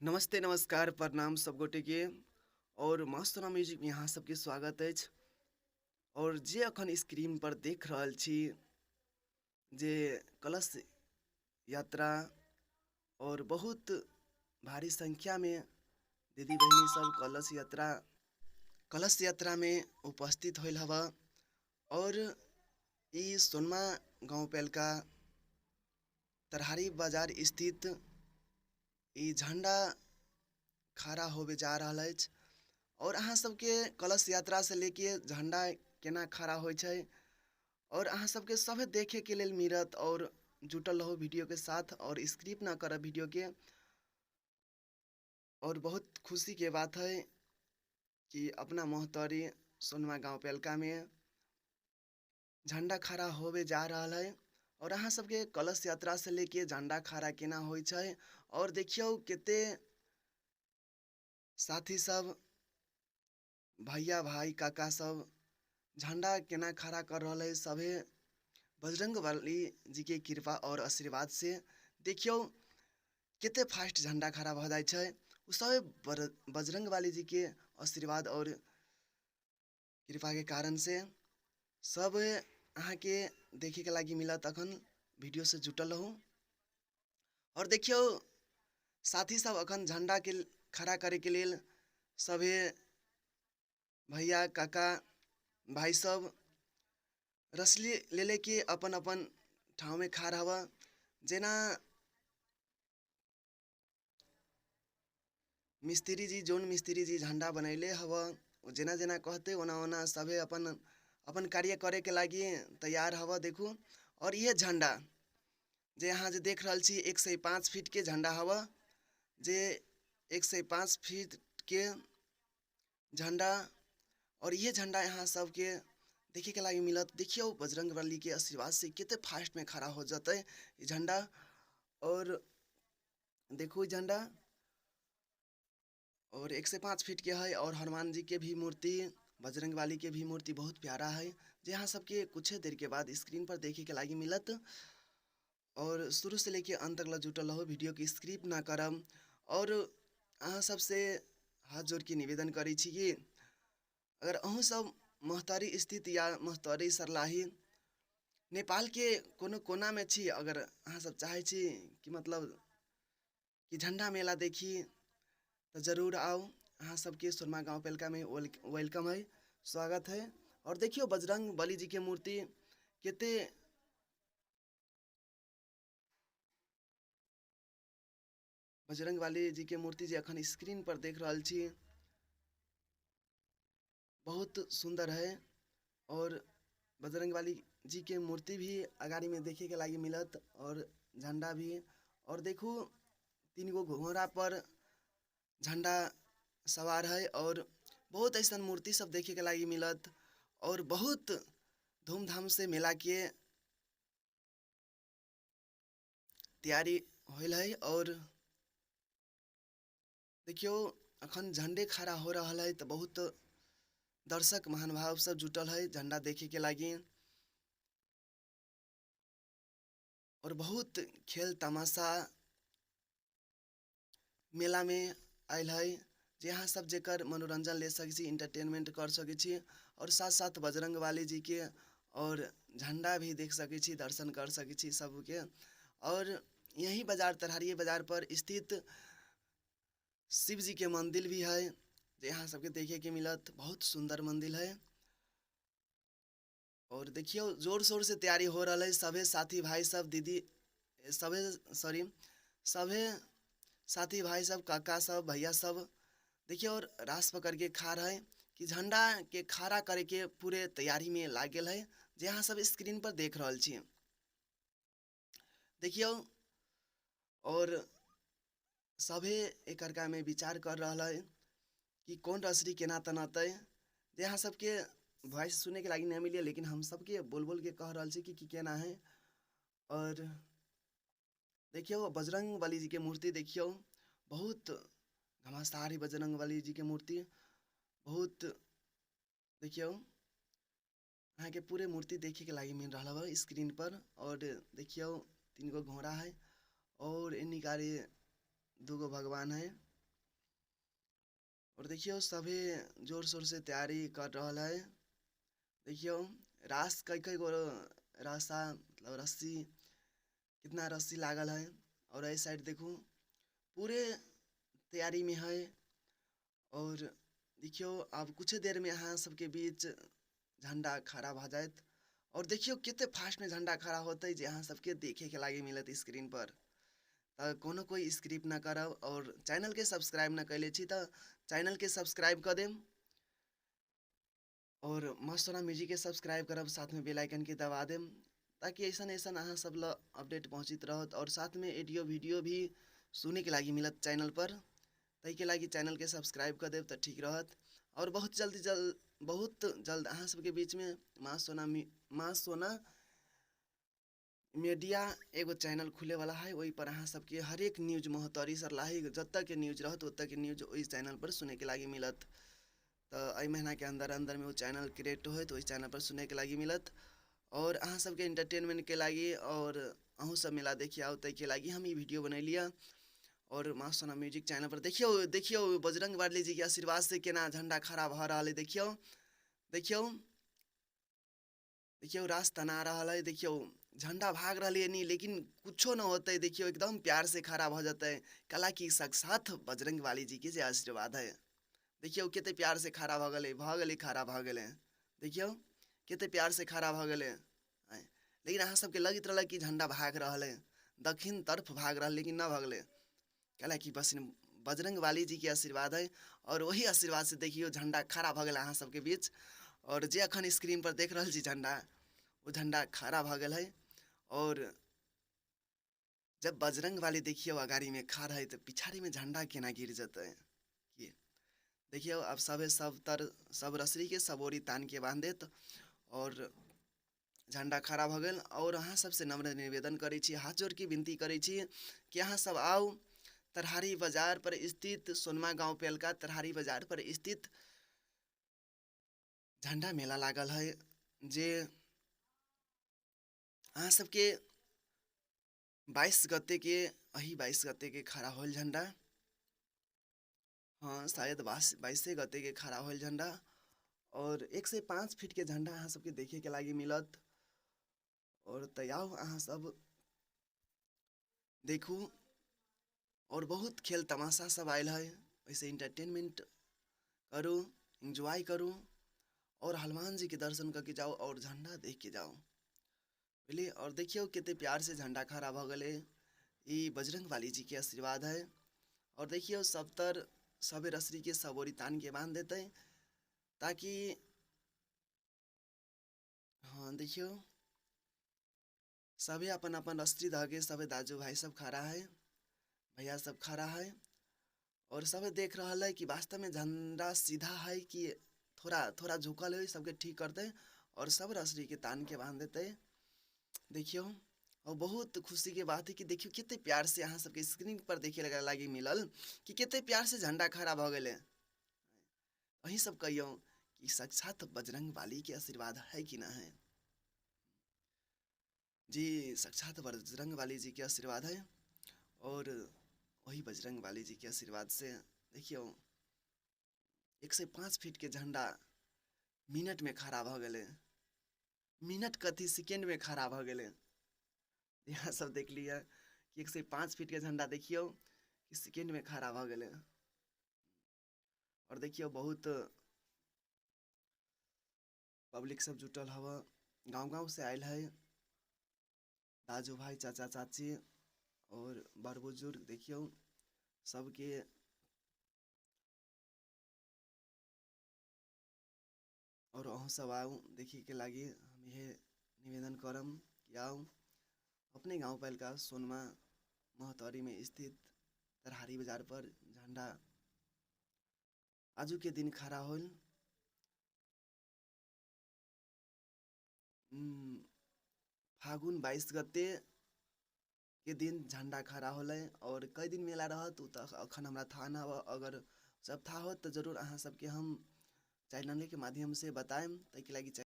नमस्ते नमस्कार प्रणाम सब गोटे के और मस्त म्यूजिक में अहाँ सबके स्वागत अछि। और जे अखन स्क्रीन पर देख रहल छी जे कलश यात्रा और बहुत भारी संख्या में दीदी बहिनी सब कलश यात्रा में उपस्थित होइल हवा। और ई सोनमा गांव पेलका तरहारी बाजार स्थित ई झंडा खड़ा होवे जा रहल अछि। और अहाँ सबके कलश यात्रा से लेके झंडा केना खड़ा होय छै और अहाँ सबके सब देखे के लेल मिलत। और जुटल रहो वीडियो के साथ और स्किप ना करब वीडियो के। और बहुत खुशी के बात है कि अपना मोहतरी सोनमा गांव पेलका में झंडा खड़ा होवे जा रहल है। और अहाँ सबके कलश यात्रा से लेके झंडा खड़ा केना होय छै। और देखियो केते साथी सब भैया भाई काका सब झंडा केना खड़ा कर रहल है। सभे बजरंग बली जी के कृपा और आशीर्वाद से देखियो केते फास्ट झंडा खड़ा भ जाय छै। उ सभे बजरंग बली जी के आशीर्वाद और कृपा के कारण से सब अहाँ के देखे के लागी मिलत। अखन वीडियो से जुटल रहू। और देखियो साथी सब अखन झंडा के खड़ा करे के लेल सभे भैया काका भाई सब रसली ले लेके अपन अपन ठाव में खड़ा हवा। जेना मिस्त्री जी जोन मिस्त्री जी झंडा बनैले हवा जेना जेना कहते ओना ओना सभे अपन अपन कार्य करे के लागी तैयार हवा। देखू और ये झंडा जे यहाँ जे देख रहल छी 105 फीट के झंडा हवा, जे 105 फीट के झंडा। और ये झंडा यहाँ सबके देखे के लागी मिलत। देखियो बजरंग बली के आशीर्वाद से केते फास्ट में खड़ा हो जतै ये झंडा। और देखो झंडा और 105 फीट के है। और हनुमान जी के भी मूर्ति बजरंग बली के भी मूर्ति बहुत प्यारा है, जे यहाँ सबके कुछ देर के बाद स्क्रीन पर देखे के लागी मिलत। और शुरू से लेके अंत तक जुटल रहो, वीडियो के स्किप ना करम। और अहाँ सबसे हाथ जोड़ के निवेदन करै छी कि अगर अहूँ सब मोहतरी स्थित या मोहतरी सरलाही नेपाल के कोनो कोना में छी, अगर अहाँ सब चाहै छी कि मतलब कि झंडा मेला देखी तो जरूर आओ। अहाँ सबके सोनमा गांव पेलका में welcome है, स्वागत है। और देखियो बजरंग बली जी के मूर्ति केते बजरंग बली जी के मूर्ति जे अखन स्क्रीन पर देख रहल छी बहुत सुंदर है। और बजरंग बली जी के मूर्ति भी अगाड़ी में देखे के लागी मिलत और झंडा भी। और देखू 3 गो घोड़ा पर झंडा सवार है और बहुत ऐसा मूर्ति सब देखे के लागी मिलत। और बहुत धूमधाम से मेला के तैयारी होल है। और देखियो अखन झंडे खड़ा हो रहा है तो बहुत दर्शक महानुभाव सब जुटल है झंडा देखे के लागी। और बहुत खेल तमाशा मेला में आयल है, जे अहाँ सब जेकर मनोरंजन ले सकै छी, इंटरटेनमेंट कर सकै छी। और साथ साथ बजरंग बली जी के और झंडा भी देख सकै छी, दर्शन कर सकै छी सबके। और यही बाजार तरहारी बाजार पर स्थित शिव जी के मंदिर भी है, जे अहाँ सबके देखे के मिलत। बहुत सुंदर मंदिर है। और देखियो जोर शोर से तैयारी हो रहा है। सभे साथी भाई सब दीदी सभे सॉरी सभे साथी भाई सब काका सब भैया सब देखियो और रास पकड़ के खा रहे हैं कि झंडा के खड़ा करे के पूरे तैयारी में लागल है, जे अहाँ सब स्क्रीन पर देख रहल छी। देखियो और सभे एक में विचार कर रहा है कि कौन रसरी केना तनतै, जे अहाँ सबके वॉइस सुने के लागी नहीं मिले, लेकिन हम सबके बोल बोल के कह रहल छी कि केना है। और देखियो बजरंग बली जी के मूर्ति देखियो बहुत घमासान है बजरंग बली जी के मूर्ति बहुत। देखियो अहाँ के पूरे मूर्ति देखे के लागी मिल रहा है स्क्रीन पर। और देखियो 3 गो घोड़ा है और इन्हीं गाड़ी 2 गो भगवान है। और देखियो सभी जोर शोर से तैयारी कर रहल है। देखियो रास कई कई गो रास्ता मतलब रस्सी, कितना रस्सी लागल है। और एहि साइड देखू पूरे तैयारी में है। और देखियो अब कुछ देर में अहाँ सबके बीच झंडा खड़ा भ जायत। और देखियो कते फास्ट में झंडा खड़ा होते जे अहाँ सबके देखे के लागी मिलत स्क्रीन पर। त कोनो कोई स्क्रिप्ट न करब और चैनल के सब्सक्राइब न कैले छी त चैनल के सब्सक्राइब कर देम और मस्त सोना म्यूजिक के सब्सक्राइब करब, साथ में बेल आइकन के दबा देम ताकि ऐसन ऐसन अहाँ सब ल अपडेट पहुँचित रहत। और साथ में ऑडियो वीडियो भी सुने के लागी मिलत चैनल पर, ताहि के लागी चैनल के सब्सक्राइब कर देब त ठीक रहत। और बहुत जल्द अहाँ सबके बीच में माँ सोना मीडिया एगो चैनल खुले वाला है। ओहि पर अहाँ सबके हरेक न्यूज महोत्तरी सर्लाही जतऽ के न्यूज रहत ओतऽ के न्यूज ओहि चैनल पर सुने के लागी मिलत। त एहि महीना के अंदर अंदर में ओ चैनल क्रिएट होयत, ओहि चैनल पर सुने के लागी मिलत। और अहाँ सबके एंटरटेनमेंट के लागी और अहूँ सब मेला देखिए आउ ताहि के लागी हम ई वीडियो बनेलियै। और माँ सोना म्यूजिक चैनल पर देखियो देखियो बजरंग बली जी के आशीर्वाद से केना झंडा खड़ा भऽ रहल है। देखियो देखियो देखियो रास तना रहल है। देखियो झंडा भाग रहल है नी, लेकिन कुछो न होते। देखियो एकदम प्यार से खड़ा भऽ जतै, कला की साक्षात बजरंग बली जी के जे आशीर्वाद है। देखियो कते प्यार से खड़ा भऽ गेलै, भऽ गेलै, खड़ा भऽ गेलै। देखियो कते प्यार से खड़ा भऽ गेलै। लेकिन अहाँ सबके लगैत रहल कि झंडा भाग रहल है, दक्षिण तरफ भाग रहल, लेकिन न भगलै। कला कि बस बजरंग बली जी के आशीर्वाद है और वही आशीर्वाद से देखियो झंडा खड़ा भऽ गेल अहाँ सबके बीच। और जे अखन स्क्रीन पर देख रहल छी झंडा, ओ झंडा खड़ा भऽ गेल है। और जब बजरंग बली देखियो अगाड़ी में खड़ा है तो पिछाड़ी में झंडा केना गिर जतै। देखियो अब सबे सब तर सब रसरी के सब ओरी तान के बांध देत और झंडा खड़ा भऽ गेल। और अहाँ सबसे नम्र निवेदन करै छी, हाथ जोड़ के विनती करै छी कि अहाँ सब आउ तरहारी बाजार पर स्थित सोनमा गांव पेलका तरहारी बाजार पर स्थित झंडा मेला लागल है, जे अहाँ सबके 22 गते के अही 22 गते के खड़ा होल झंडा। हाँ शायद 22 गते के खड़ा होल झंडा। और 1 से 5 फीट के झंडा अहाँ सबके देखे के लागी मिलत। और तैयार अहाँ सब देखू। और बहुत खेल तमाशा सब आयल है, वैसे इंटरटेनमेंट करू, एंजॉय करू और हनुमान जी के दर्शन करके जाओ और झंडा देख के जाओ बुझलिए। और देखियो कते प्यार से झंडा खड़ा भऽ गेलै, ई बजरंग बली जी के आशीर्वाद है। और देखियो सब तर सबे रसरी के सब ओरी तान के बांध देते ताकि हाँ देखियो सभी अपन अपन रसरी धऽ के सबे दाजू भाई सब खड़ा है, भैया सब खड़ा है और सब देख रहल है कि वास्तव में झंडा सीधा है कि थोड़ा थोड़ा झुकल है, सबके ठीक करते और सब रसरी के तान के बांध देते। देखियो और बहुत खुशी के बात है कि देखियो कते प्यार से अहाँ सबके स्क्रीन पर देखे लागी मिलल कि कते प्यार से झंडा खड़ा भऽ गेलै। अहीं सब कहियो कि साक्षात बजरंग बली के आशीर्वाद है कि ना है। जी साक्षात बजरंग बली जी के आशीर्वाद है और वही बजरंग बली जी के आशीर्वाद से देखियो 1 से 5 फीट के झंडा मिनट में खड़ा भऽ गेलै, मिनट कथी सेकेंड में खड़ा भऽ गेलै। यहाँ सब देख लिअ कि 1 से 5 फीट के झंडा देखियो कि सेकेंड में खड़ा भऽ गेलै। और देखियो बहुत पब्लिक सब जुटल हव, गाँव गाँव से आयल है, दाजू भाई चाचा चाची और बड़ बुजुर्ग। देखियो सबके और अहूँ सब आउ देखे के लागी हम इहे निवेदन करम कि आउ अपने गाँव पहिलका सोनमा महोत्तरी में स्थित तरहारी बाजार पर झंडा आजू के दिन खड़ा होल। फागुन 22 गते के दिन झंडा खड़ा होलै। और कई दिन मेला रहत उ तऽ अखन हमरा थाह न, अगर सब थाह होत तऽ जरूर अहाँ सबके हम चैनल के माध्यम से बताएम। ताहिके लागि